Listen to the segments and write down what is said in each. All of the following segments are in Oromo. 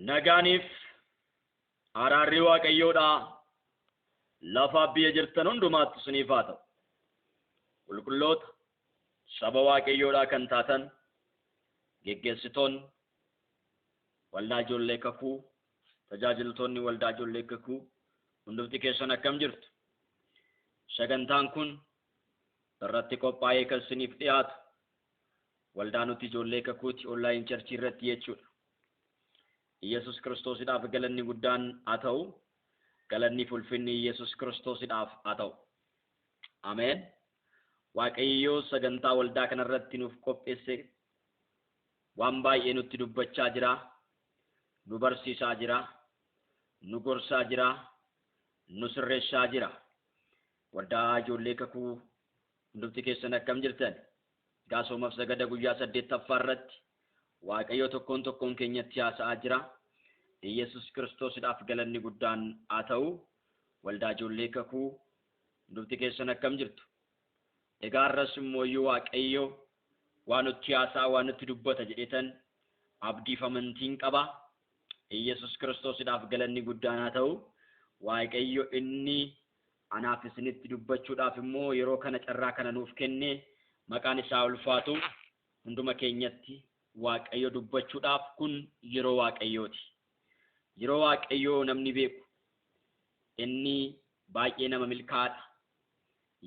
Nagaaniif araarri Waaqayyoodhaa lafa biyya jirtan hundumaatti isiniif haa ta'u. Qulqulloota saba Waaqayyoodhaa kan taatan geggeessitoonni waldaa ijoollee kakuu, tajaajiltoonni waldaa ijoollee kakuu hundumti keessan akkam jirtu? Sagantaan kun irratti qophaa'ee kan isiniif dhiyaatu waldaa nuti ijoollee kakuuti online church irratti jechuudha. Iyyasuus Kiristoosidhaaf galanni guddaan haa ta'u. Galanni fi ulfinni Iyyasuus Kiristoosidhaaf haa ta'u. Ameen. Waaqayyo sagantaa waldaa kanarratti nuuf qopheesse waan baay'ee nutti dubbachaa jira. Nu barsiisaa jira. Nu gorsaa jira. Nu sirreessaa jira. Waldaa ijoollee kakuu hundumti keessan akkam jirtan? Egaa soomaaf sagada guyyaa 8ffaa irratti Waaqayyo tokkoon tokkoon keenyatti haasa'aa jira. Iyyasuus Kiristoosidhaaf galanni guddaan haa ta'u. Waldaa ijoollee kakuu hundumti keessan akkam jirtu? Egaa har'as immoo iyyuu Waaqayyo waa nutti haasa'a, waa nutti dubbata jedheetan abdiif amantiin qaba. Iyyasuus Kiristoosidhaaf galanni guddaan haa ta'u. Waaqayyo inni anaaf isinitti dubbachuudhaaf immoo yeroo kana carraa kana nuuf kenne maqaan isaa ulfaatu. Hunduma keenyatti Waaqayyo dubbachuudhaaf kun yeroo Waaqayyooti. Yeroo Waaqayyoo namni beeku inni baay'ee nama milkaa'aadha.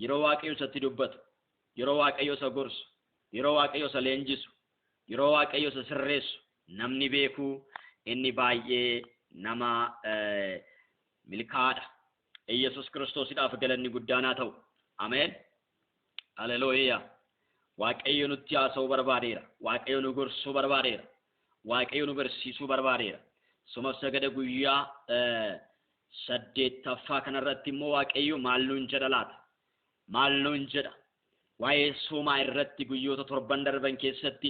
Yeroo Waaqayyo isatti dubbatu, yeroo Waaqayyo isa gorsu, yeroo Waaqayyo isa leenjisu, yeroo Waaqayyo isa sirreessu namni beeku inni baay'ee nama milkaa'aadha. Iyyasuus Kiristoosidhaaf galanni guddaan haa ta'u. Ameen. Haleluuyaa. Waaqayyo nutti haasa'uu barbaadeera. Waaqayyo nu gorsuu barbaadeera. Waaqayyo nu barsiisuu barbaadeera. Soma sagada guyyaa 8ffaa kanarratti immoo Waaqayyo maal nuun jedha laata? Maal nuun jedha? Waa'ee soomaa irratti guyyoota torban darban keessatti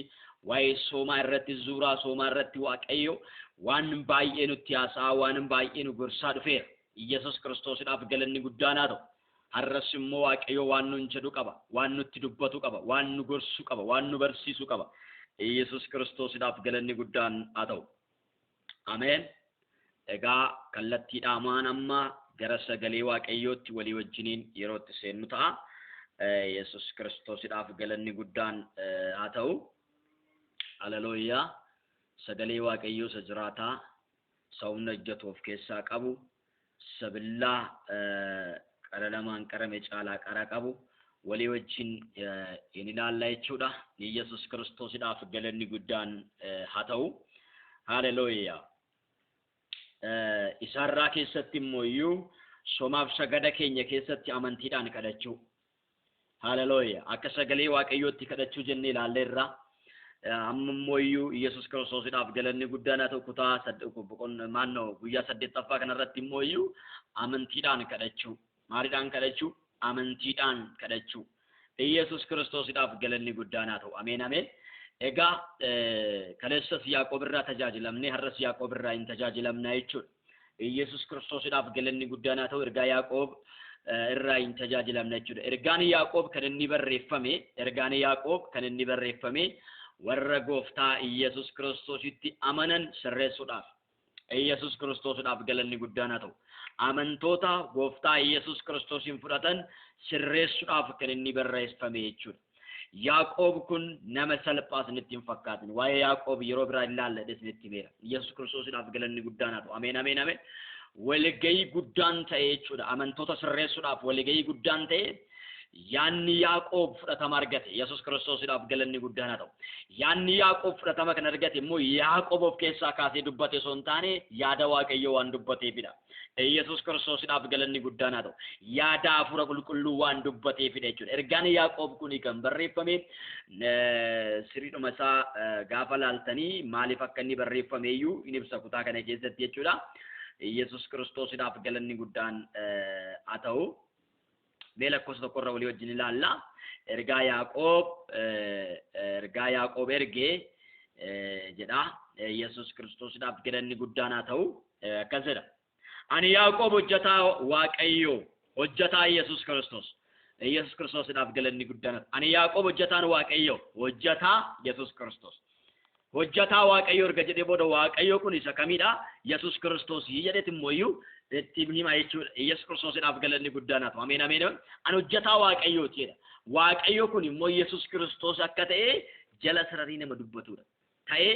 waa'ee soomaa irratti zuuraa soomaa irratti Waaqayyo waan baay'ee nutti haasa'aa, waan baay'ee nu gorsaa dhufeera. Iyyasuus Kiristoosidhaaf galanni guddaan haa ta'u. Har'as immoo Waaqayyo waan nuun jedhu qaba, waan nutti dubbatu qaba, waan nu gorsu qaba, waan nu barsiisu qaba. Iyyasuus Kiristoosidhaaf galanni guddaan haa ta'u. Ameen. Egaa kallattiidhaamaan amma gara sagalee Waaqayyootti walii wajjiniin yeroo itti seennu ta'a. Yesuus Kiristoosidhaaf galanni guddaan haa ta'u. Haleluuyaa. Sagalee Waaqayyoo isa jiraataa, isa humna hojjetu of keessaa qabu, isa billaa qara lamaan qarame caalaa qara qabu walii wajjin in ilaalla jechuudha. Yesuus Kiristoosidhaaf galanni guddaan haa ta'u. Haleluuyaa. Isaarraa keessatti immoo iyyuu somaaf sagada keenya keessatti amantiidhaan kadhachuu. Haleluuyaa. Akka sagalee Waaqayyootti kadhachuu jennee ilaalleerra. Amma immoo iyyuu Yesuus Kiristoosidhaaf galanni guddaan haa ta'u kutaa maannoo guyyaa 8ffaa kanarratti immoo iyyuu amantiidhaan kadhachuu. Maaliidhaan kadhachuu? Amantiidhaan kadhachuu. Yesuus Kiristoosidhaaf galanni guddaan haa ta'u. Ameen ameen. Egaa kaleessas Yaaqoob irraa tajaajilamne har'as Yaaqoob irraa hin tajaajilamna jechuudha. Yesuus Kiristoosidhaaf galanni guddaan haa ta'u. Ergaa Yaaqoob irraa hin tajaajilamna jechuudha. Ergaan Yaaqoob kan inni barreeffame, ergaan Yaaqoob kan inni barreeffame warra gooftaa Yesuus Kiristoositti amanan sirreessuudhaaf. Yesuus Kiristoosidhaaf galanni guddaan haa ta'u. Amantoota gooftaa Yesuus Kiristoosiin fudhatan sirreessuudhaaf kan inni barreeffame jechuudha. Yaaqoob kun nama salphaa isinitti hin fakkaatin. Waa'ee Yaaqoob yeroo biraa ilaalla jedhee isinitti himeera. Yesuus Kiristoosidhaaf galanni guddaan haa ta'u. Ameen ameen ameen. Walgahii guddaan ta'e jechuudha. Amantoota sirreessuudhaaf walgahii guddaan ta'e yaanni Yaaqoob fudhatama argate. Yesuus Kiristoosidhaaf galanni guddaan haa ta'u. Yaanni Yaaqoob fudhatama kan argate immoo Yaaqoob of keessaa kaasee dubbate osoo hin taane yaada Waaqayyoo waan dubbateefidha. Yesuus Kiristoosidhaaf galanni guddaan haa ta'u. Yaada hafuura qulqulluu waan dubbateefidha jechuudha. Ergaan Yaaqoob kun kan barreeffame sirriidhuma isaa gaafa laaltanii maaliif akka inni barreeffame iyyuu in ibsa kutaa kana keessatti jechuudha. Yesuus Kiristoosidhaaf galanni guddaan haa ta'u. Mee lakkoofsa tokkorra walii wajjin ilaalla. Ergaa Yaaqoob ergaa Yaaqoob ergee jedha. Yesuus Kiristoosidhaaf galanni guddaan haa ta'u. Akkas jedha. Ani Yaaqoob hojjetaa Waaqayyoo, hojjetaa Yesuus Kiristoos. Yesuus Kiristoosidhaaf galanni guddaan haa ta'u. Ani Yaaqoob hojjetaan Waaqayyoo, hojjetaa Yesuus Kiristoos. Hojjetaa Waaqayyoo erga jedhee booda Waaqayyoo kun isa kamidha? Yesuus Kiristoos jedheeti immoo iyyuu itti hima jechuudha. Yesuus Kiristoosiidhaaf galanni guddaan haa ta'u. Ameen ameen. Ani hojjetaa Waaqayyooti jedha. Waaqayyo kun immoo Yesuus Kiristoos akka ta'e jala sararii nama dubbatudha. Ta'ee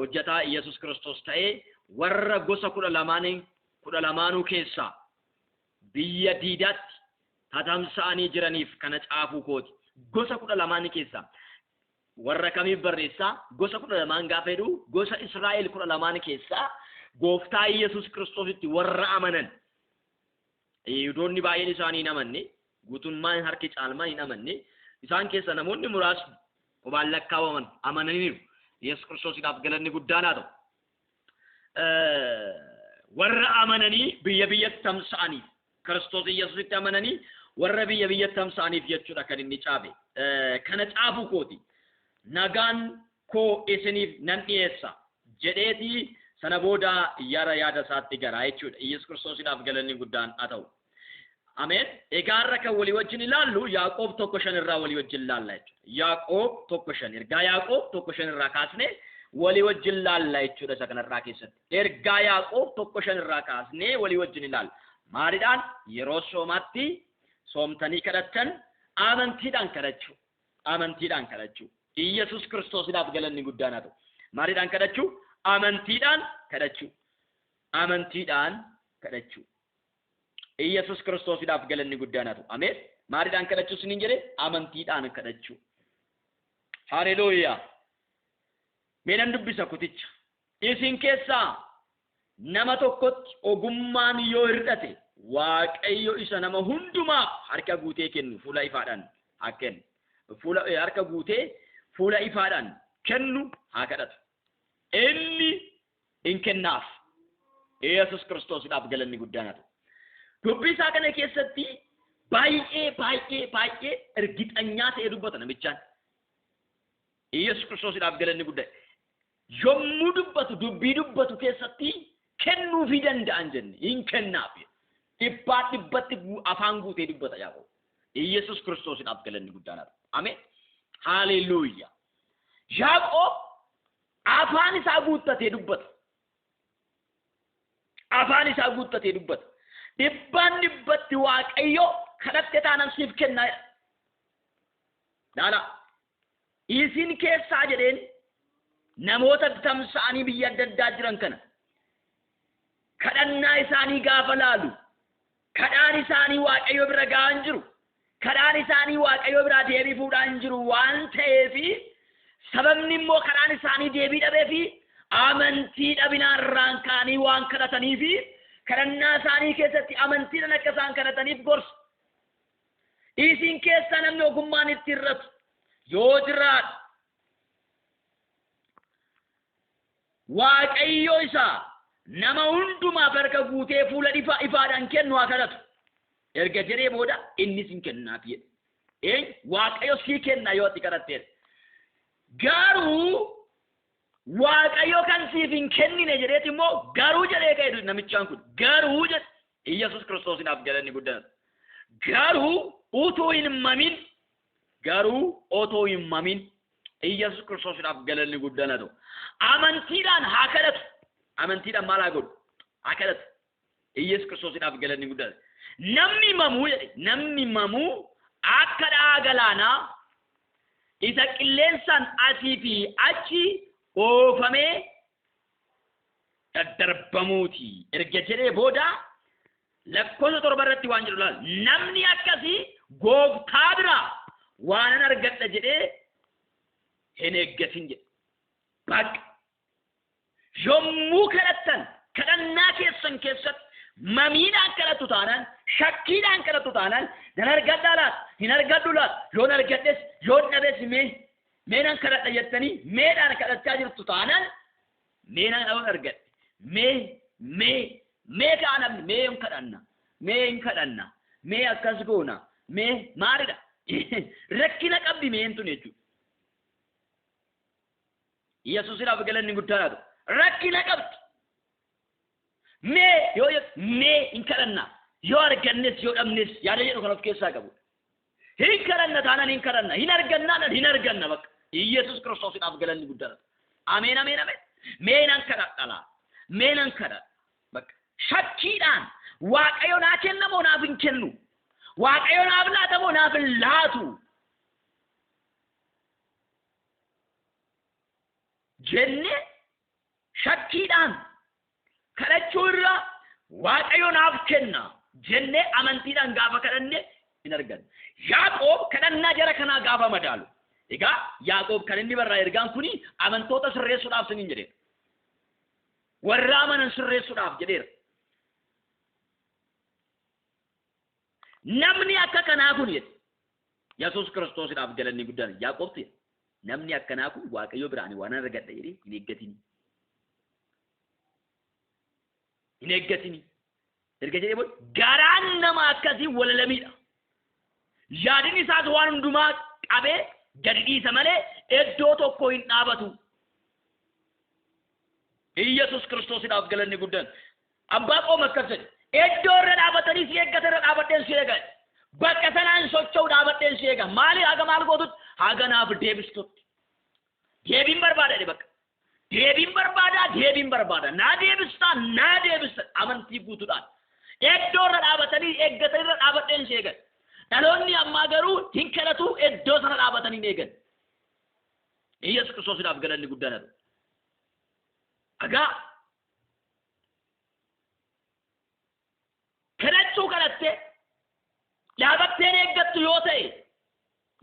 hojjetaa Yesuus Kiristoos ta'ee warra gosa 12nuu keessaa biyya diidaatti tatamsa'anii jiraniif kana caafuu kooti. Gosa 12 keessaa warra kamiif barreessaa? Gosa 12 gaafa jedhu gosa Israa'el 12 keessaa gooftaa Yesuus Kiristoositti warra amanan. Yihudoonni baay'een isaanii hin amanne, guutummaan harki caalmaan hin amanne. Isaan keessa namoonni muraasni qubaan lakkaawaman amananiiru. Yesuus Kiristoosiidhaaf galanni guddaan haa ta'u. Warra amananii biyya biyyatti tamsa'aniif, Kiristoos Yesuusitti amananii warra biyya biyyatti tamsa'aniif jechuudha kan inni caafe. Kana caafuu kooti. Nagaan koo isiniif nan dhiyeessa jedheeti sana booda yara yaada isaatti garaa jechuudha. Yesuus Kiristoosiidhaaf galanni guddaan haa ta'u. Ameen. Egaa har'a kan walii wajjin ilaallu Yaaqoob 1:5 irraa walii wajjin ilaalla jechuudha. Yaaqoob 1:5, ergaa Yaaqoob 1:5 irraa kaasnee walii wajjin ilaalla jechuudha isa kanarraa keessatti. Ergaa Yaaqoob 1:5 irraa kaasnee walii wajjin ilaalla. Maaliidhaan? Yeroo soomaatti soomtanii kadhattan amantiidhaan kadhachuu. Amantiidhaan kadhachuu. Iyyasuus Kiristoosiidhaaf galanni guddaan haa ta'u. Maaliidhaan kadhachuu? Amantiidhaan kadhachuu. Amantiidhaan kadhachuu. Iyyasuus Kiristoosiidhaaf galanni guddaan haa ta'u. Ameen. Maaliidhaan kadhachuu isiniin jedhe? Amantiidhaan kadhachuu. Haleluuyaa. Mee nan dubbisa kuticha. Isin keessaa nama tokkotti ogummaan yoo hir'ate Waaqayyo isa nama hundumaaf harka guutee kennu fuula ifaadhaan haa kennu. Fuula harka guutee fuula ifaadhaan kennu haa kadhatu. Inni in kennaaf. Yesuus Kiristoosiidhaaf galanni guddaan haa ta'u. Dubbii isaa kana keessatti baay'ee baay'ee baay'ee ergixanyaa ta'ee dubbata namichaan. Yesuus Kiristoosiidhaaf galanni guddaan. Yommuu dubbatu dubbii dubbatu keessatti kennuufii danda'an jenne hin kennaaf. Dhibbaa dhibbatti afaan guutee dubbata Yaaqoob. Yesuus Kiristoosiidhaaf galanni guddaan haa ta'u. Ameen. Haleluuyaa. Yaaqoob afaan isaa guuttatee dubbata. Afaan isaa guuttatee dubbata. Dhibbaan dhibbatti Waaqayyo kadhatte taanaan siif kennaa jedha. Laala. Isin keessaa jedheen namoota tamsa'anii biyya adda addaa jiran kana kadhannaa isaanii gaafa laalu kadhaan isaanii Waaqayyo bira ga'aa hin jiru. Kadhaan isaanii Waaqayyo biraa deebii fuudhaa hin jiru waan ta'eefi sababni immoo kadhaan isaanii deebii dhabeefi amantii dhabinaarraan ka'anii waan kadhataniifi kadhannaa isaanii keessatti amantiidhaan akka isaan kadhataniif gorsa. Isin keessaa namni ogummaan itti hir'atu yoo jiraate Waaqayyo isaa nama hundumaaf harka guutee fuula ifaadhaan kennu haa kadhatu. Erga jedhee booda innis hin kennaaf jedhe. Eenyu? Waaqayyo sii kenna yoo ati kadhatteedha. Garuu Waaqayyo kan siif hin kennine jedheeti immoo garuu jedhee ka'e namichaan kun. Garuu jedhe Iyyasuus Kiristoosiidhaaf galanni guddaan. Garuu utuu hin mamin, garuu otoo hin mamin Iyyasuus Kiristoosiidhaaf galanni guddaan haa ta'u. Amantiidhaan haa kadhatu. Amantiidhaan maal haa godhu? Haa kadhatu. Iyyasuus Kiristoosiidhaaf galanni guddaan. Namni mamuu jedhe, namni mamuu akka dha'aa galaanaa isa qilleensaan asii fi achi oofamee daddarbamuuti. Erga jedhee booda lakkoofsa 7 irratti waan jedhu laal. Namni akkasii gooftaa biraa waanan argadha jedhee hin eeggatin jedhe. Bakka yommuu kadhattan kadhannaa keessan keessatti mamiidhaan kadhattu taanaan, shakkiidhaan kadhattu taanaan, nan argadhaa laata, hin argadhu laata, yoon argadhes yoon dhabes mee nan kadhadha jettanii meedhaan kadhachaa jirtu taanaan, mee nan yoon argadhe, mee mee mee ka'a namni mee hin kadhanna, mee hin kadhanna, mee akkas goona, mee maalidha? Rakkina qabdi meen tun jechuudha. Yesuusiidhaaf galanni guddaan haa ta'u. Rakkina qabdi. Mee yoo jettu mee hin kadhanna, yoo argannes yoo dhabnes yaada jedhu kan of keessaa qabu. Hin kadhanna taanaan hin kadhanna, hin argannaan hin arganna bakka. Yesuus Kiristoosiidhaaf galanni guddaan haa ta'u. Ameen ameen ameen. Mee nan kadhadha laa. Mee nan kadhadha. Bakka shakkiidhaan Waaqayyo naa kenna moo naaf hin kennu? Waaqayyo naaf laata moo naaf hin laatu? Jennee shakkiidhaan kadhachuu irra Waaqayyo naaf kenna jennee amantiidhaan gaafa kadhanne hin arganna. Yaaqoob kadhannaa jara kanaa gaafa madaalu. Egaa Yaaqoob kan inni barraa ergaan kuni amantoota sirreessuudhaaf siniin jedheera. Warra amanan sirreessuudhaaf jedheera. Namni akka kanaa kun jedhe. Yesuus Kiristoosidhaaf galanni guddaan Yaaqoobtu jedhe. Namni akkanaa kun Waaqayyo biraan waan argadha jedhee hin eeggatini. Hin eeggatini. Erga jedhee booda garaan nama akkasii walalamiidha. Yaadni isaas waan hundumaa qabee gadi dhiisa malee iddoo tokko hin dhaabatu. Iyyasuus Kiristoosidhaaf galanni guddaan. Abbaa qooma akkas jedhe. Iddoo irra dhaabatanii si eeggatan irra dhaabadheen si eega. Bakka sanaan socho'u dhaabadheen si eega. Maali haga maal gootutti? Haga naaf deebistutti. Deebiin barbaada jedhe bakka. Deebiin barbaada, deebiin barbaada. Naa deebistaa, naa deebista. Amantii guutuudhaan. Iddoo irra dhaabatanii eeggatan irra dhaabadheen si eegan. Dhaloonni ammaa garuu hin kadhatu, iddoo sana dhaabatanii hin eegan. Iyyasuus Kiristoosiidhaaf galanni guddaan haa ta'u. Egaa kadhachuu kadhattee dhaabatteen eeggattu yoo ta'e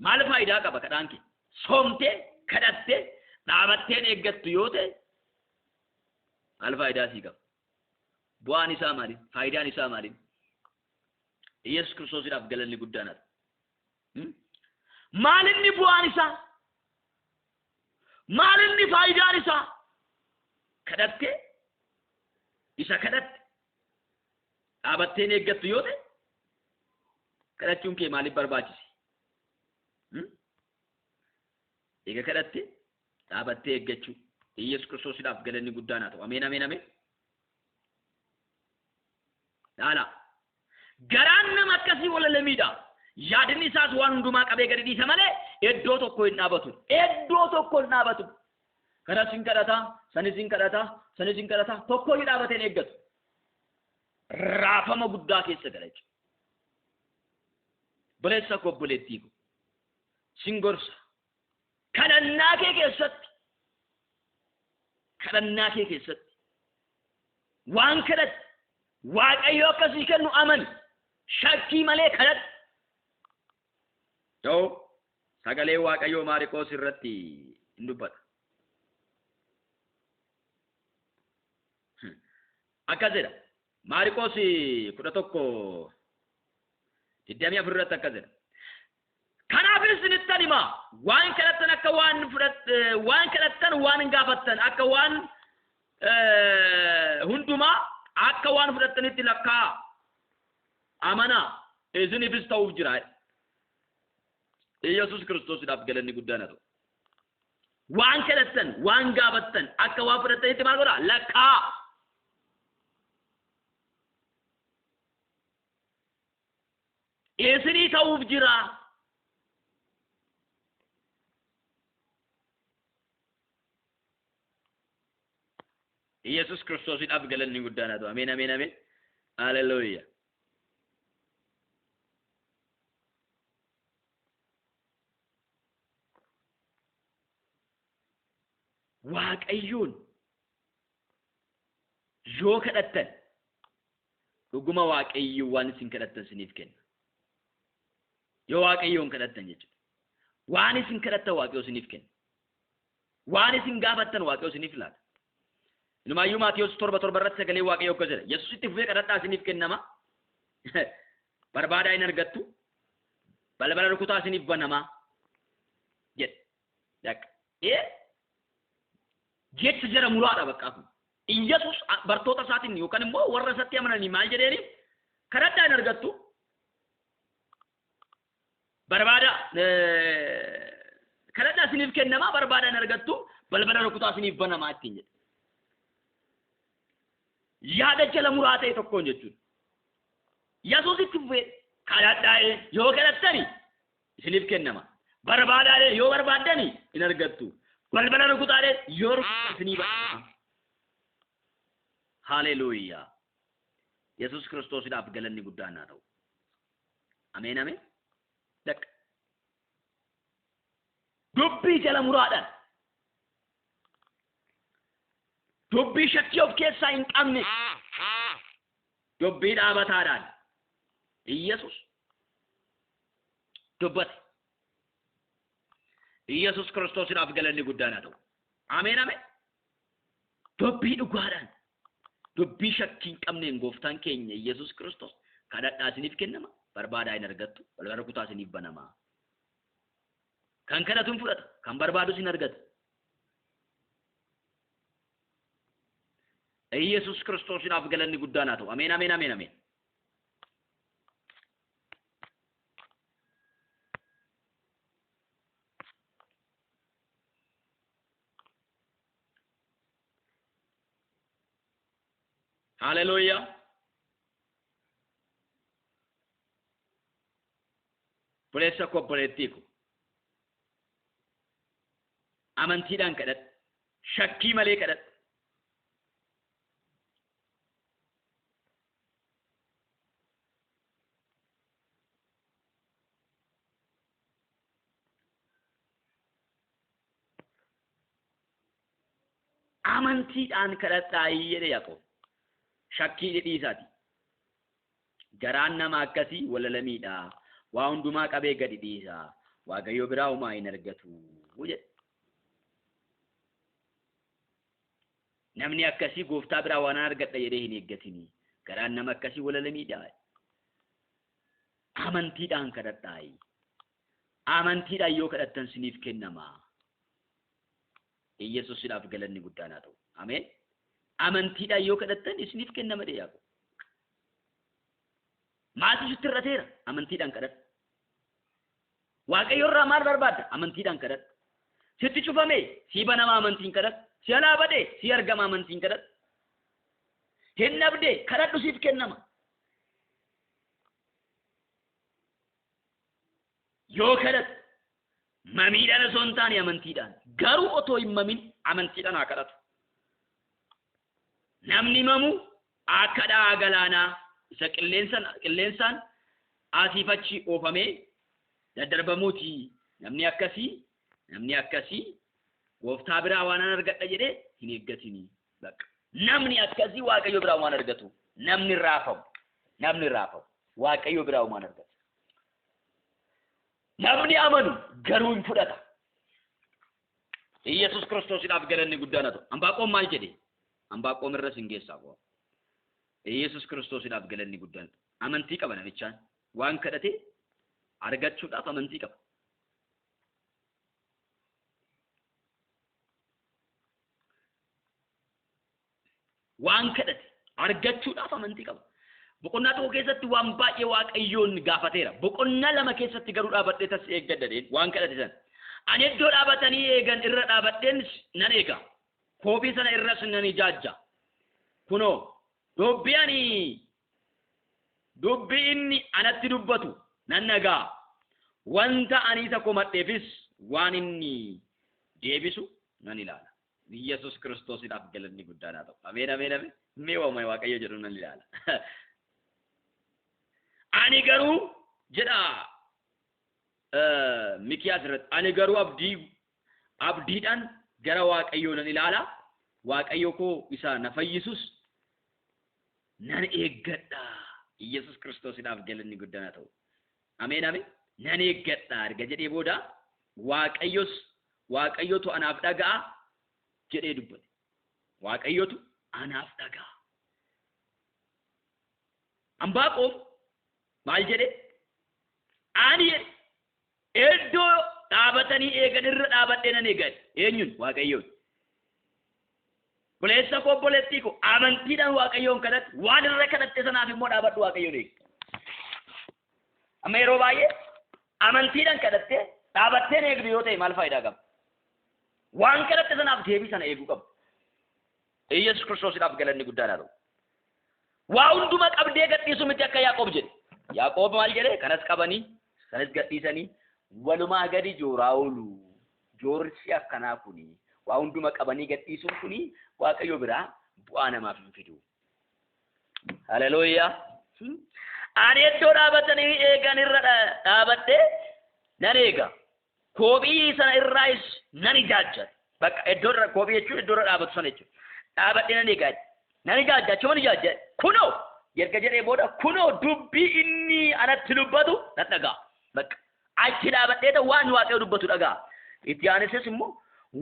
maal faayidaa qaba kadhaan kee? Soomtee kadhattee dhaabatteen eeggattu yoo ta'e maal faayidaa sii qaba? Bu'aan isaa maali? Faayidaan isaa maali? Iyyasuus Kiristoosiidhaaf galanni guddaan haa ta'u. Maal inni bu'aan isaa? Maal inni faayidaan isaa? Kadhattee isa kadhatte dhaabatteen eeggattu yoo ta'e kadhachuun kee maaliif barbaachise? Eega kadhatte dhaabattee eeggachuu. Iyyasuus Kiristoosiidhaaf galanni guddaan haa ta'u. Ameen ameen ameen. Dhaala. Garaan nama akkasii walalamiidha. Yaadni isaas waan hundumaa qabee gadi dhiisa malee iddoo tokko hin dhaabatu. Iddoo tokko hin dhaabatu. Kanas hin kadhataa, sanis hin kadhataa, sanis hin kadhataa, tokko hin dhaabatee hin eeggatu. Raafama guddaa keessa gala jechuudha. Obboleessa koo, obboleettii koo, sin gorsa. Kadhannaa kee keessatti, kadhannaa kee keessatti waan kadhatte Waaqayyo akkasii kennu amani. Shakkii malee kadhadhu. Yoo sagalee Waaqayyoo Maariqoos irratti hin dubbata. Akkas jedha. Maariqoos 11:24 irratti akkas jedha. Kanaafis isinittan hima, waan kadhattan akka waan fudhat waan kadhattan waan hin gaafattan akka waan hundumaa akka waan fudhattanitti lakkaa'aa. Amanaa, isiniifis ta'uuf jira. Iyyasuus Kiristoosidhaaf galanni guddaan haa ta'u. Waan kadhattan, waan gaafattan akka waan fudhattanitti maal godhaa? Lakkaa'aa. Isinii ta'uuf jira. Iyyasuus Kiristoosidhaaf galanni guddaan haa ta'u. Ameen ameen ameen. Haleluuyaa. Waaqayyoon yoo kadhattan dhuguma Waaqayyo waan isin kadhattan isiniif kenna. Yoo Waaqayyoon kadhattan jechuudha. Waan isin kadhattan Waaqayyo isiniif kenna. Waan isin gaafattan Waaqayyo isiniif laata. Inumaayyuu Maatiyos 7:7 irratti sagalee Waaqayyo akkas jedha. Yesuus itti fufee kadhadhaa isiniif kennama. Barbaadaa hin argattu. Balbala rukutaa isiniif banama. Jedhe. Dhaq. Ee jecha jara muraadha bakka kun. Iyyasuus bartoota isaatiin yookaan immoo warra isatti amananii maal jedheeni? Kadhadhaa hin argattu. Barbaada kadhadhaa isiniif kennama, barbaadaa hin argattu, balbala rukutaa isiniif banamaa ittiin jedhe. Yaada jala muraa ta'e tokkoon jechuudha. Yesuus itti fufee kadhadhaa yoo kadhattani isiniif kennama. Barbaadaa yoo barbaaddani hin argattu. Balbala rukutaadhe yoo rukutan isinii banama. Haleluuyaa. Yesuus Kiristoosiidhaaf galanni guddaan haa ta'u. Ameen ameen. Dhaqa. Dubbii jala muraadhaan. Dubbii shakkii of keessaa hin qabne. Dubbii dhaabataadhaan. Iyyasuus dubbate. Iyyasuus Kiristoosiidhaaf galanni guddaan haa ta'u. Ameen ameen. Dubbii dhugaadhaan. Dubbii shakkii hin qabneen gooftaan keenya Iyyasuus Kiristoos kadhadhaa isiniif kennama. Barbaadaa hin argattu. Balbala rukutaa isiniif banama. Kan kadhatu hin fudhata. Kan barbaadus hin argata. Iyyasuus Kiristoosiidhaaf galanni guddaan haa ta'u. Ameen ameen ameen ameen. Haleluuyaa. Obboleessa koo obboleettii ko. Amantiidhaan kadhadhu. Shakkii malee kadhadhu. Amantiidhaan kadhadhaa jedhe Yaaqoob. Shakkii dhiisaati. Garaan nama akkasii walalamiidha. Waa hundumaa qabee gadi dhiisa. Waaqayyo biraa homaa hin argatu jedhe. Namni akkasii gooftaa biraa waan argadha jedhee hin eeggatini. Garaan nama akkasii walalamiidha. Amantiidhaan kadhadhaa. Amantiidhaan yoo kadhattan siniif kennama. Iyyasuusidhaaf galanni guddaan haa ta'u. Ameen. Amantiidhaan yoo kadhattan isiniif kennama jedhe Yaaqoob. Maaltu sitti hir'ateera? Amantiidhaan kadhadhu. Waaqayyo irraa maal barbaadda? Amantiidhaan kadhadhu. Sitti cufame sii banama amantiin kadhadhu. Si alaa bade sii argama amantiin kadhadhu. Hin dhabde kadhadhu siif kennama. Yoo kadhadhu mamiidhaan osoo hin taane amantiidhaan. Garuu otoo hin mamin amantiidhaan haa kadhatu. Namni mamu akka dha'aa galaanaa isa qilleensaan asiif achi oofamee daddarbamuuti. Namni akkasii gooftaa biraa waan argadha jedhee hin eeggatini. Bakka namni akkasii Waaqayyo biraa waan argatu. Namni raafamu Waaqayyo biraa waan argatu. Namni amanu garuu hin fudhata. Iyyasuus Kiristoosiidhaaf galanni guddaan haa ta'u. Anbaaqoom maal jedhe? Anbaaqoom irras hin geessaa koo. Iyyasuus Kiristoosiidhaaf galanni guddaan haa ta'u. Amantii qaba namichaan. Waan kadhate argachuudhaaf amantii qaba. Waan kadhate argachuudhaaf amantii qaba. Boqonnaa tokko keessatti waan baay'ee Waaqayyoon gaafateera. Boqonnaa lama keessatti garuu dhaabadhee tas eeggadha waan kadhate sana. Ani iddoo dhaabatanii eegan irra dhaabadheen nan eega. Koobii sana irras nan ijaajja. Kunoo dubbii inni anatti dubbatu nan nagaa. Wanta ani isa komadheefis waan inni deebisu nan ilaala. Iyyasuus Kiristoosiidhaaf galanni guddaan haa ta'u. Ameen ameen ameen. Mee waamay Waaqayyo jedhu nan ilaala. Ani garuu jedha Mikiyaas irratti ani garuu abdiidhaan gara Waaqayyoo nan ilaala. Waaqayyo koo isa na fayyisus nan eeggadha. Iyyasuus Kiristoosiidhaaf galanni guddaan haa ta'u. Ameen ameen. Nan eeggadha erga jedhee booda Waaqayyotu anaaf dhaga'a jedhee dubbate. Waaqayyotu anaaf dhaga'a. Anbaaqoom maal jedhe? Ani iddoo dhaabatanii eegan irra dhaabadhee nan eegan. Eenyuun? Waaqayyoon. Obboleessa koo obboleettii koo amantiidhaan Waaqayyoon kadhadhu. Waan irra kadhatte sanaaf immoo dhaabadhu Waaqayyoon eegi. Amma yeroo baay'ee amantiidhaan kadhattee dhaabattee eegdu yoo ta'e maal faayidaa qaba? Waan kadhatte sanaaf deebii sana eeguu qabu. Iyyasuus Kiristoosiidhaaf galanni guddaan haa ta'u. Waa hundumaa qabdee gadhiisu miti akka Yaaqoob jedhe. Yaaqoob maal jedhe? Kanas qabanii kanas gadhiisanii walumaa gadi jooraa oolu. Joorsi akkanaa kuni Waa hunduma qabanii gadhiisuun kuni Waaqayyo biraa bu'aa namaaf hin fidu. Haleluuyaa. Ani iddoo dhaabatanii eegan irra dhaabadhee nan eega. Koophii sana irraayis nan ijaajja. Bakka iddoo irra koophii jechuun iddoo irra dhaabatu sana jechuudha. Dhaabadhee nan eega. Nan ijaajja achuma ijaajja. Kunoo erga jedhee booda kunoo dubbii inni anatti dubbatu nan dhaga'a. Bakka achi dhaabadhee waan Waaqayyo dubbatu dhaga'a. Itti aanesses immoo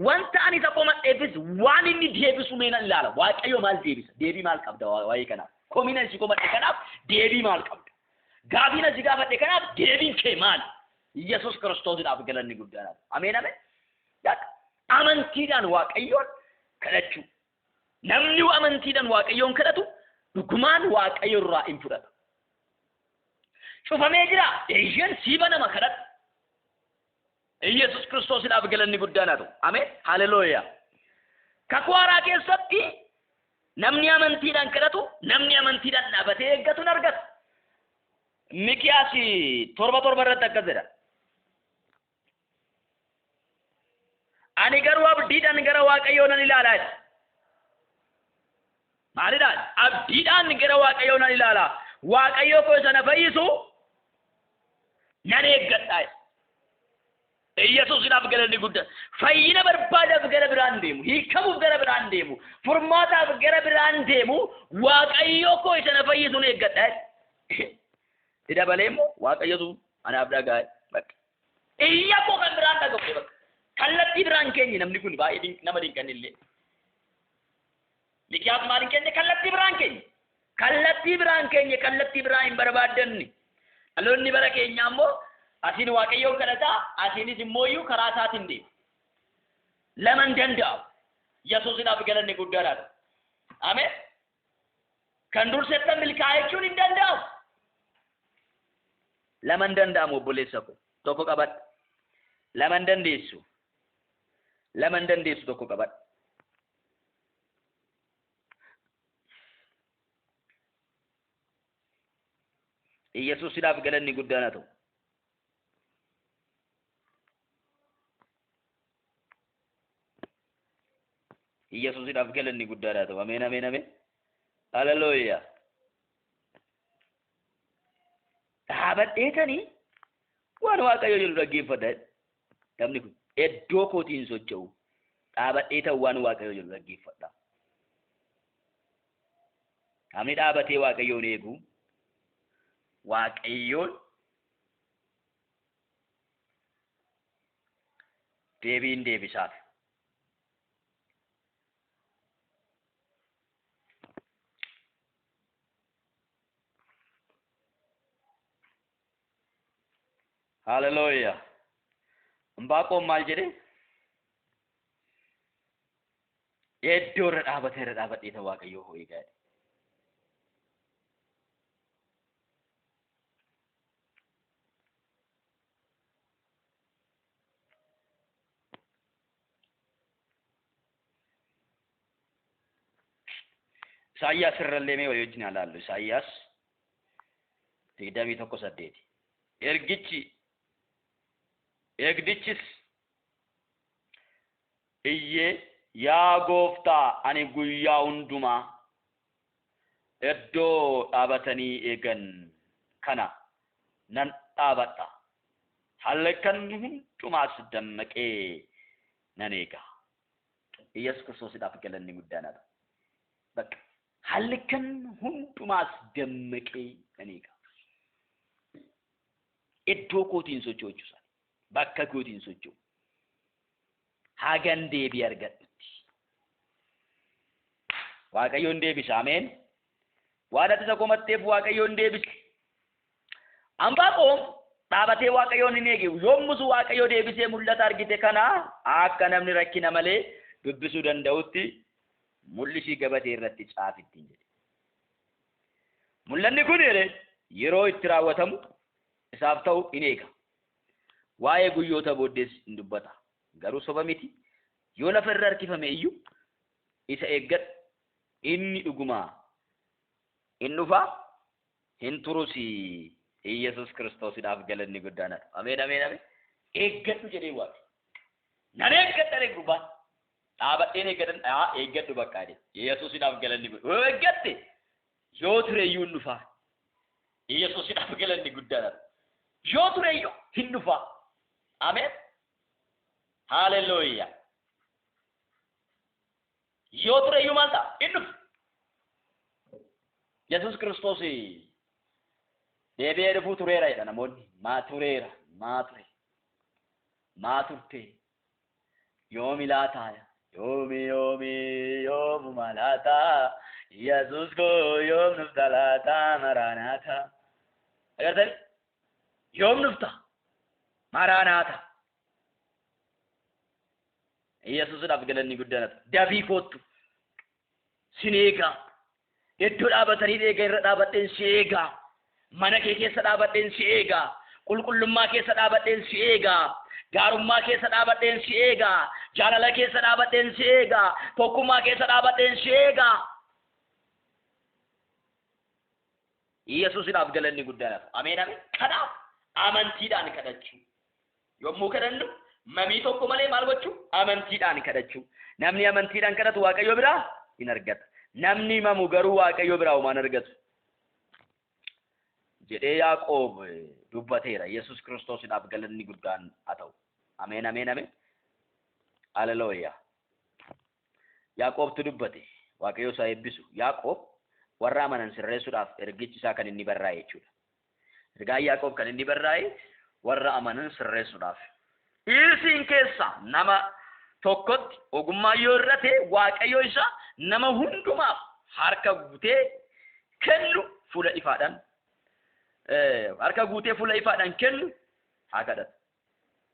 wanta ani isa komadheefis waan inni deebisu mee nan ilaala. Waaqayyo maal deebisa? Deebii maal qabda waa'ee kanaaf? Komiin ani si komadhe kanaaf deebii maal qabda? Gaafiin ani si gaafadhe kanaaf deebiin kee maal? Yesuus Kiristoosiidhaaf galanni guddaadha. Ameen ameen. Amantiidhaan Waaqayyoon kadhachuu. Namni amantiidhaan Waaqayyoon kadhatu dhugumaan Waaqayyo irraa hin fudhata. Cufamee jira. Eeyyeen sii banama kadhadhu. Yesuus Kiristoosiidhaaf galanni guddaan haa ta'u. Ameen. Haleluuyaa. Kakuu haaraa keessatti namni amantiidhaan kadhatu, namni amantiidhaan dhaabatee eeggatu hin argata. Mikiyaas 7:7 irratti akkas jedha. Ani garuu abdiidhaan gara Waaqayyoo nan ilaalaa jedha. Maalidhaan? Abdiidhaan gara Waaqayyoo nan ilaala. Waaqayyoo koo isa na fayyisu nan eeggadha jedha. Yesuusidhaaf galanni guddaa. Fayyina barbaadaaf gara biraan deemu, hiikamuuf gara biraan deemu, furmaataaf gara biraan deemu, Waaqayyoo koo isa na fayyisu nan eeggadha jedha. Itti dabalee immoo Waaqayyotu anaaf dhaga'a bakka. Iyya koo kan biraan dhaga'u bakka. Kallattii biraan keenye namni kun baay'ee nama dinqanillee. Mikiyaas maal hin kenne? Kallattii biraan keenye. Kallattii biraan keenye, kallattii biraa hin barbaaddanne. Dhaloonni bara keenyaa immoo asiin Waaqayyoon kadhataa, asiinis immoo iyyuu karaa isaatiin deema. Lama hin danda'amu. Yesuusidhaaf galanni guddaadha. Ameen. Kan dursettan milkaa'aa jechuun hin danda'amu. Lama hin danda'amu obboleessa koo. Tokko qabadhu. Lama hin dandeessu. Lama hin dandeessu, tokko qabadhu. Yesuusidhaaf galanni guddaan haa ta'u. Yesuusidhaaf galanni guddaan haa ta'u. Ameen ameen ameen. Haleluuyaa. Dhaabadheetanii waan Waaqayyo jedhu dhaggeeffadha. Namni kun iddoo kootiin socho'u. Dhaabadheetan waan Waaqayyo jedhu dhaggeeffadha. Namni dhaabatee Waaqayyoon eegu Waaqayyoon deebiin deebisaaf. Haleluuyaa. Imbaaqoon maal jedhe? Iddoo irra dhaabatee irra dhaabadhee ta Waaqayyoo hoo eegaa jedhe. Isaayyaas irrallee mee walii wajjin haa ilaallu. Isaayyaas 21:8. Ergichi eegdichis iyyee, yaa gooftaa, ani guyyaa hundumaa iddoo dhaabatanii eegan kana nan dhaabadha. Halkan hundumaas dammaqee nan eega. Yesuus Kiristoosiidhaaf galanni guddaan haa ta'u. Bakka halkan hundumaas dammaqee nan eega. Iddoo kootiin socho'u jechuudha. Bakka kootiin socho'u. Hagan deebii argadhutti. Waaqayyoon deebisa. Ameen. Waan ati isa komatteef Waaqayyoon deebisa. Anbaaqoom dhaabatee Waaqayyoon hin eege. Yommus Waaqayyo deebisee mul'ata argite kana akka namni rakkina malee dubbisuu danda'utti mul'isii gabatee irratti caafi ittiin jedhe. Mul'anni kun jedhe yeroo itti raawwatamu isaaf ta'u in eega. Waa'ee guyyoota booddees in dubbata. Garuu soba miti. Yoo lafa irra harkifame iyyuu isa eeggadhu. Inni dhugumaa in dhufa, hin turus. Yesuus Kiristoosidhaaf galanni guddaan haa ta'u. Ameen ameen ameen. Eeggadhu jedhee Waaqni. Nan eeggadha jedhe gurbaan. Dhaabadheen eeggadhan haa eeggadhu bakka jedhe. Yesuusidhaaf galanni guddaa. Yoo eeggatte yoo tureyyuu hin dhufaa. Yesuusidhaaf galanni guddaadha. Yoo tureyyuu hin dhufaa. Ameen. Haaleluyyaa. Yoo tureyyuu maal ta'a? Hin dhufu. Yesuus Kiristoos deebi'ee dhufuu tureera jedha namoonni. Maa tureera? Maa ture? Maa turte? Yoomi laataa? Yoomi yoomi yoomuma laataa? Yesuus koo yoom dhufta laataa maraanaata? Agartani? Yoom dhufta? Maraanaata. Yesuusidhaaf galanni guddaan haa ta'u. Dafii koottu. Sin eegaa. Iddoo dhaabatanii eega irra dhaabadheen si eegaa. Mana kee keessa dhaabadheen si eegaa. Qulqullummaa keessa dhaabadheen si eegaa. Gaarummaa keessa dhaabadheen si eegaa. Jaalala keessa dhaabadheen si eegaa. Tokkummaa keessa dhaabadheen si eegaa. Yesuusidhaaf galanni guddaan haa ta'u. Ameen ameen. Kanaaf amantiidhaan kadhachuu. Yommuu kadhannu mamii tokko malee maal gochuu? Amantiidhaan kadhachuu. Namni amantiidhaan kadhatu Waaqayyo biraa hin argata. Namni mamu garuu Waaqayyo biraa homaa hin argatu. Jedhee Yaaqoob dubbateera. Yesuus Kiristoosidhaaf galanni guddaan haa ta'u. Ameen ameen ameen. Haleluuyaa. Yaaqoobtu dubbate. Waaqayyo isaa eebbisu. Yaaqoob warra amanan sirreessuudhaaf ergichi isaa kan inni barraa'e jechuudha. Ergaan Yaaqoob kan inni barraa'e warra amanan sirreessuudhaaf. Isin keessa nama tokkotti ogummaa yoo hir'ate Waaqayyo isa nama hundumaaf harka guutee kennu fuula ifaadhaan harka guutee fuula ifaadhaan kennu haa kadhatu.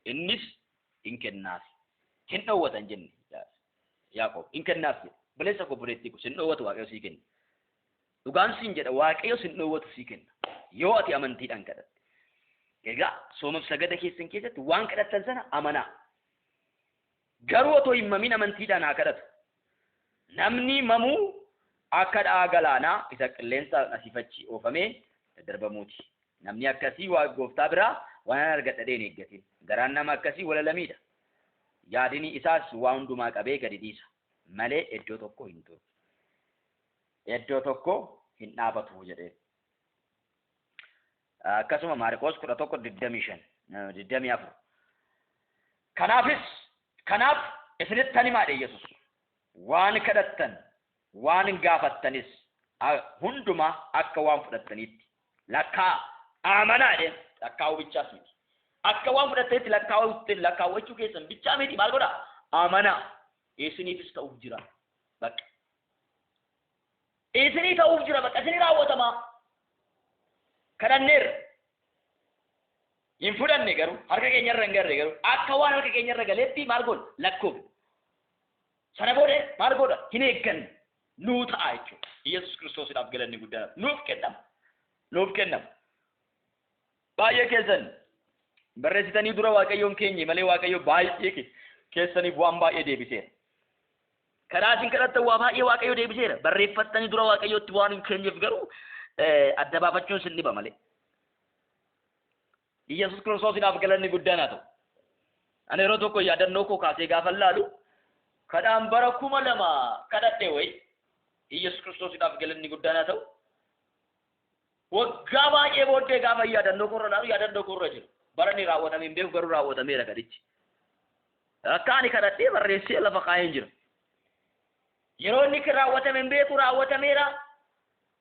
Innis in kennaaf. Hin dhoowwata hin jenne Yaaqoob in kennaaf jedhe. Obboleessa koo obboleettii koo sin dhoowwatu Waaqayyo sii kenna. Dhugaan siin jedha Waaqayyo sin dhoowwatu sii kenna. Yoo ati amantiidhaan kadhatte. Egaa soomaf sagada keessan keessatti waan kadhattan sana amanaa. Garuu otoo hin mamin amantiidhaan haa kadhatu. Namni mamuu akka dha'aa galaanaa isa qilleensaan asiif achi oofamee daddarbamuuti. Namni akkasii Waaqa gooftaa biraa waan argadha jedhee hin eeggatin. Garaan nama akkasii walalamiidha. Yaadini isaas waa hundumaa qabee gadi dhiisa malee iddoo tokko hin turu. Iddoo tokko hin dhaabatu jedhee. Akkasuma Maarqoos 11:25 24. Kanaafis kanaaf isinittan himaa jedhe Yesuus. Waan kadhattan waan gaafattanis hundumaa akka waan fudhattaniitti lakkaa amanaa jedheen. Lakkaa'uu bichaas miti. Akka waan fudhattanitti lakkaawwachuu keessan bichaa miti maal godhaa? Amanaa. Isiniifis ta'uuf jira. Bakka. Isinii ta'uuf jira bakka isinii raawwatamaa. Kadhanneerra. Hin fudhanne garuu harka keenyarra hin garre garuu akka waan harka keenyarra galeetti maal goona? Lakkoofne. Sana booda maal godha? Hin eegganne. Nuu ta'a jechuudha. Yesuus Kiristoosiidhaaf galanni guddaan nuuf kennama. Nuuf kennama. Baay'ee keessan barreessitanii dura Waaqayyoon keenye malee Waaqayyo baay'ee keessaniif waan baay'ee deebiseera. Karaa isin kadhattan waa baay'ee Waaqayyo deebiseera. Barreeffattanii dura Waaqayyootti waan hin keenyeef garuu adda baafachuun sin dhiba malee. Yesuus Kiristoosiidhaaf galanni guddaan haa ta'u. Ani yeroo tokko yaadannoo koo kaasee gaafa laalu kadhaan bara 2000 kadhadhe wayi Yesuus Kiristoosiidhaaf galanni guddaan haa ta'u. Waggaa baay'ee booddee gaafa yaadannoo koorra laalu yaadannoo koorra jiru. Bara inni raawwatame hin beeku garuu raawwatameera kadhichi. Akka ani kadhadhee barreessee lafa kaa'een jira. Yeroo inni raawwatame hin beeku raawwatameera.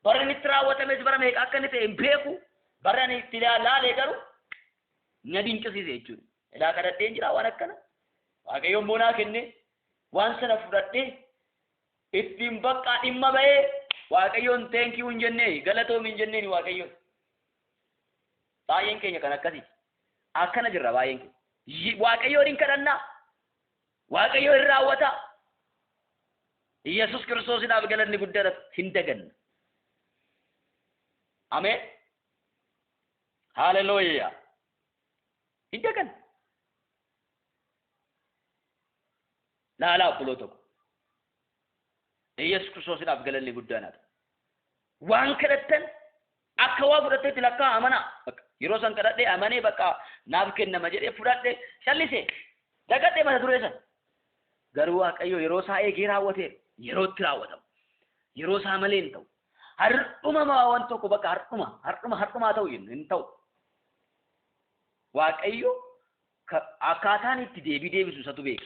Bara inni itti raawwatames bara meeqa akka inni ta'e hin beeku. Bara ani itti laalee garuu na dinqisiise jechuudha. Ilaa kadhadheen jira waan akkana. Waaqayyo immoo naa kenne waan sana fudhadhee ittiin bakka dhimma ba'ee Waaqayyoon thank you hin jennee galatoomi hin jenneeni Waaqayyoon. Baay'een keenya kan akkasiiti. Akkana jirra baay'een keenya. Waaqayyoon hin kadhannaa. Waaqayyo hin raawwata. Yesuus Kiristoosiidhaaf galanni guddaadha hin daganna. Ameen. Haleluuyaa. Hin daganna. Laalaa obboloota ko. Yesuus Kiristoosiidhaaf galanni guddaan haa ta'u. Waan kadhattan akka waa fudhatteetti lakkaa amanaa. Bakka yeroo san kadhadhee amanee bakka naaf kennama jedhee fudhadhe callisee dagadhee mata duree san. Garuu Waaqayyo yeroo isaa eegee raawwateera. Yerootti raawwatamu. Yeroo isaa malee hin ta'u. Har'uma waan tokko bakka har'uma har'uma har'umaa ta'u jennu hin ta'u. Waaqayyo akkaataan itti deebii deebisu isatu beeka.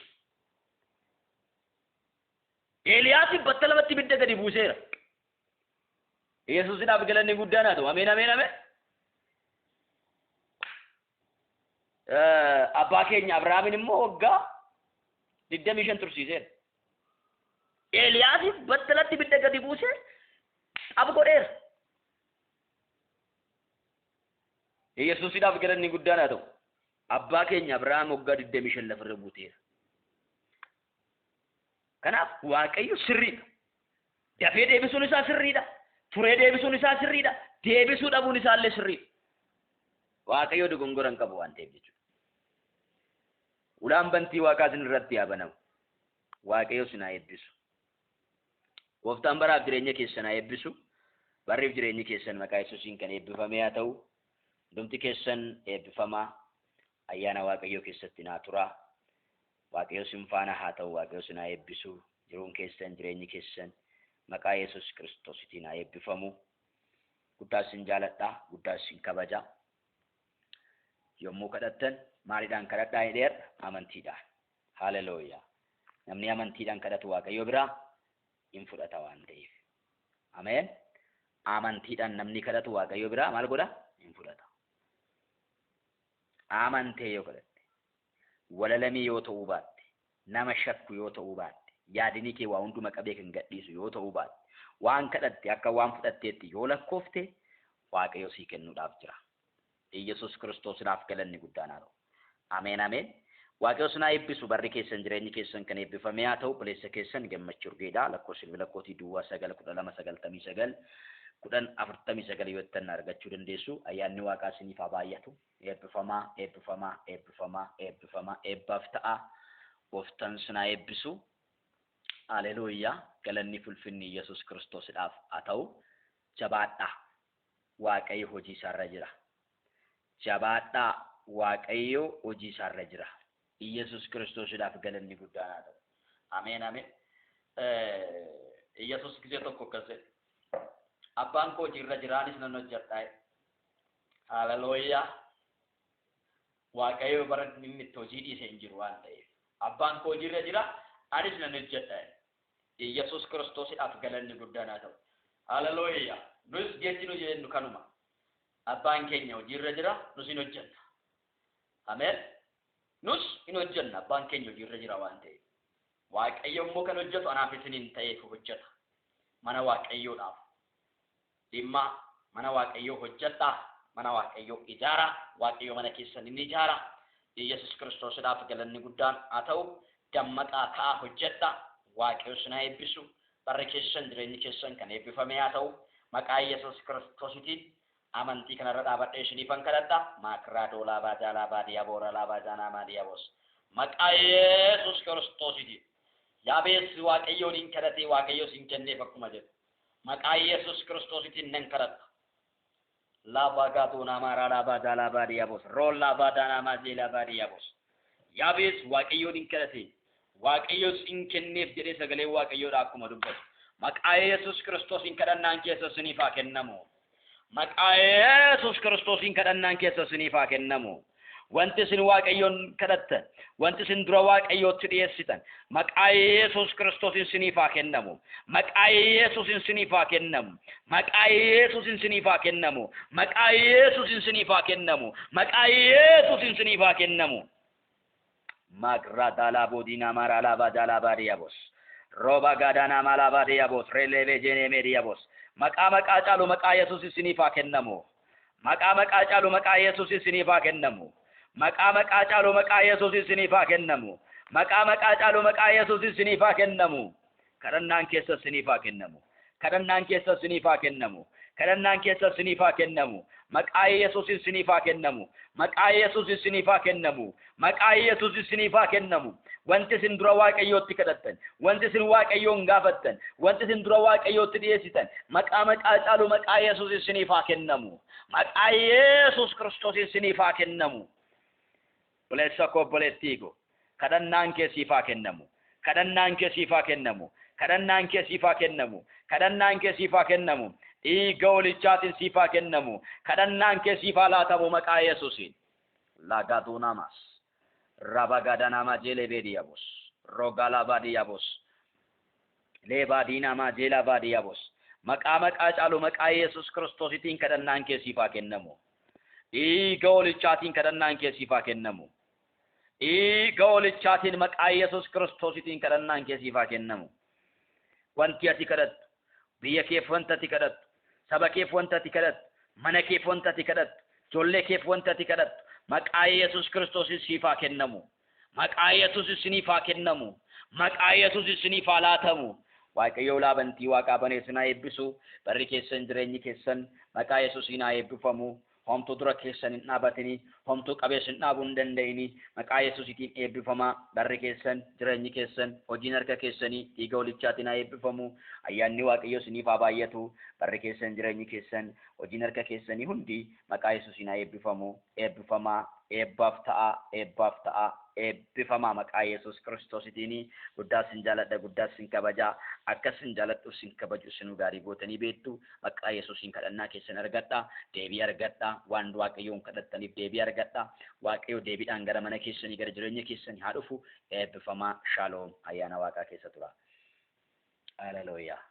Eeliyaasiif battalumatti ibidda gadi buuseera. Yesuusidhaaf galanni guddaan haa ta'u. Ameen ameen ameen. Abbaa keenya Abrahaamin immoo waggaa 25 tursiiseera. Eeliyaasiif battalatti ibidda gadi buusee xab godheera. Yesuusidhaaf galanni guddaan haa ta'u. Abbaa keenya Abrahaam waggaa 25 lafarra buuteera. Kanaaf Waaqayyo sirriidha. Dafee deebisuun isaa sirriidha. Turee deebisuun isaa sirriidha. Deebisuu dhabuun isaa illee sirriidha. Waaqayyo dogongora hin qabu waan ta'eef jechuudha. Ulaan bantii Waaqaa isin irratti haa banamu. Waaqayyo isin haa eebbisu. Gooftaan baraaf jireenya keessan haa eebbisu. Barriif jireenyi keessan maqaa Yesuusiin kan eebbifame haa ta'u. Hundumti keessan eebbifamaa. Ayyaana Waaqayyoo keessatti naa turaa. Waaqayyo isin faana haa ta'u. Waaqayyo isin haa eebbisu. Jiruun keessan jireenyi keessan maqaa Yesuus Kiristoositiin haa eebbifamu. Guddaa isin jaaladha. Guddaa isin kabaja. Yommuu kadhattan maaliidhaan kadhadhaa jedheera? Amantiidhaan. Haleluuyaa. Namni amantiidhaan kadhatu Waaqayyo biraa hin fudhata waan ta'eef. Ameen. Amantiidhaan namni kadhatu Waaqayyo biraa maal godha? Hin fudhata. Amantee yoo kadhatte, walalamii yoo ta'uu baatte, nama shakku yoo ta'uu baatte, yaadni kee waa hunduma qabee kan gadhiisu yoo ta'uu baatte, waan kadhatte akka waan fudhatteetti yoo lakkoofte Waaqayyo sii kennuudhaaf jira. Iyyasuus Kiristoosinaaf galanni guddaan haa ta'u. Ameen ameen. Waaqayyo isin haa eebbisu. Barri keessan jireenyi keessan kan eebbifame haa ta'u. Obboleessa keessan Gammachuu Urgeedha. Lakkoofsa bilbila kootii duwwaa 9 12 99 10 49 yoo jettan argachuu dandeessu. Ayyaanni Waaqaa isiniif haa baay'atu. Eebbifamaa, eebbifamaa, eebbifamaa, eebbifamaa, eebbaaf ta'a. Gooftaan isin haa eebbisu. Haleluuyaa. Galanni fulfinni Yesuus Kiristoosidhaaf haa ta'u. Jabaadhaa. Waaqayyo hojii isaarra jira. Jabaadhaa. Waaqayyo hojii isaarra jira. Iyyasuus Kiristoosidhaaf galanni guddaan haa ta'u. Ameen ameen. Iyyasuus gisee tokko akkas jedhe. Abbaan koo hojiirra jira anis nan hojjedha. Haleluuyaa. Waaqayyo bara inni itti hojii dhiise hin jiru waan ta'eef. Abbaan koo hojiirra jira anis nan hojjedha. Iyyasuus Kiristoosidhaaf galanni guddaan haa ta'u. Haleluuyaa. Nus jechi nu jennu kanuma. Abbaan keenya hojiirra jira nus hin hojjenna. Ameen. Nus hin hojjenna abbaan keenya hojiirra jira waan ta'eef. Waaqayyo immoo kan hojjetu anaaf isiniin ta'eef hojjeta. Mana Waaqayyoodhaaf dhimma mana Waaqayyoo hojjedhaa. Mana Waaqayyoo ijaaraa. Waaqayyo mana keessan inni ijaara. Iyyasuus Kiristoosidhaaf galanni guddaan haa ta'u. Dammaqaa ka'aa hojjedhaa. Waaqayyo isin haa eebbisu. Barri keessan jireenyi keessan kan eebbifame haa ta'u. Maqaa Iyyasuus Kiristoositiin amantii kanarra dhaabadhee isiniifan kadhadha. Maakiraa doolaa baajaalaa baadiyaa booralaa baajaanaa maadiyaa boos. Maqaa Yesuus Kiristoositiin. Yaabees Waaqayyoon hin kadhatee Waaqayyo isin kenneef akkuma jedhu. Maqaa Yesuus Kiristoositiin nan kadhadha. Laabaa gaatoonaa maaraa laabaa jaalaa baadiyaa boos. Roollaa baadaanaa maajeelaa baadiyaa boos. Yaabees Waaqayyoon hin kadhatee Waaqayyo isin kenneef jedhee sagalee Waaqayyoodha akkuma dubbatu. Maqaa Yesuus Kiristoosiin kadhannaan keessa isiniif haa kennamu. Maqaa Yesuus Kiristoosiin kadhannaan keessa isiniif haa kennamu. Wanti isin Waaqayyoon kadhattan, wanti isin dura Waaqayyootti dhiyeessitan, maqaa Yesuus Kiristoosiin isiniif haa kennamu. Maqaa Yesuusiin isiniif haa kennamu. Maqaa Yesuusiin isiniif haa kennamu. Maqaa Yesuusiin isiniif haa kennamu. Maqaa Yesuusiin isiniif haa kennamu. Magra daalaa boodiinaa maaraa laabaa daalaa baadiyaa boos. Rooba gaadaanaa maalaa baadiyaa boos. Reeleebee jeenee meediyaa boos. Maqaa maqaa caalu maqaa Yesuus isiniif haa kennamu. Maqaa maqaa caalu maqaa Yesuus isiniif haa kennamu. Maqaa maqaa caalu maqaa Yesuus isiniif haa kennamu. Maqaa maqaa caalu maqaa Yesuus isiniif haa kennamu. Kadhannaan keessa isiniif haa kennamu. Kadhannaan keessa isiniif haa kennamu. Kadhannaan keessa isiniif haa kennamu. Maqaa Yesuus isiniif haa kennamu. Maqaa Yesuus isiniif haa kennamu. Maqaa Yesuus isiniif haa kennamu. Wanti isin dura Waaqayyootti kadhattan, wanti isin Waaqayyoon gaafattan, wanti isin dura Waaqayyootti dhiyeessitan, maqaa maqaa caalu maqaa Yesuus isiniif haa kennamu. Maqaa Yesuus Kiristoos isiniif haa kennamu. Obboleessa koo obboleettii koo kadhannaan kee siif haa kennamu. Kadhannaan kee siif haa kennamu. Kadhannaan kee siif haa kennamu. Kadhannaan kee siif haa kennamu. Dhiiga hoolichaatiin siif haa kennamu. Kadhannaan kee siif haa laatamu maqaa Yesuusiin. Lagaduunamas. Rabagadanama jeelebeediyabos. Rogalabadiyabos. Leebaadiinamaa jeelabaadiyabos. Maqaa maqaa caalu maqaa Yesuus Kiristoositiin kadhannaan kee siif haa kennamu. Dhiiga hoolichaatiin kadhannaan kee siif haa kennamu. Dhiiga hoolichaatiin maqaa Yesuus Kiristoositiin kadhannaan kee siif haa kennamu. Wanti ati kadhattu, biyya keef wanta ati kadhattu, saba keef wanta ati kadhattu, mana keef wanta ati kadhattu, ijoollee keef wanta ati kadhattu, maqaa Yesuus Kiristoosiin siif haa kennamu. Maqaa Yesuus isiniif haa kennamu. Maqaa Yesuus isiniif haa laatamu. Waaqayyo ulaa bantii waaqaa banee isin haa eebbisu. Barri keessan, jireenyi keessan maqaa Yesuusiin haa eebbifamu. Homtuu dura keessan hin dhaabatini, homtuu qabees hin dhaabuu hin danda'ini. Maqaa Yesuusiitiin eebbifamaa. Barri keessan, jireenyi keessan, hojiin harka keessanii dhiiga hoolichaatiin haa eebbifamu. Ayyaanni Waaqayyoo isiniif haa baay'atu. Barri keessan, jireenyi keessan, hojiin harka keessanii hundi maqaa Yesuusiin haa eebbifamu. Eebbifamaa, eebbaaf ta'a, eebbaaf ta'a, eebbifamaa maqaa Yesuus Kiristoositiin. Guddaa sin jaaladha, guddaa sin kabajaa. Akka sin jaaladhu sin kabaju isinuu gaarii gootanii beektu. Maqaa Yesuusiin kadhannaa keessan argadha, deebii argadha. Waan Waaqayyoon kadhattaniif deebii argadha. Waaqayyo deebiidhaan gara mana keessanii, gara jireenya keessanii haa dhufu. Eebbifamaa, shaaloom, ayyaana Waaqaa keessa tura. Haleluuyaa.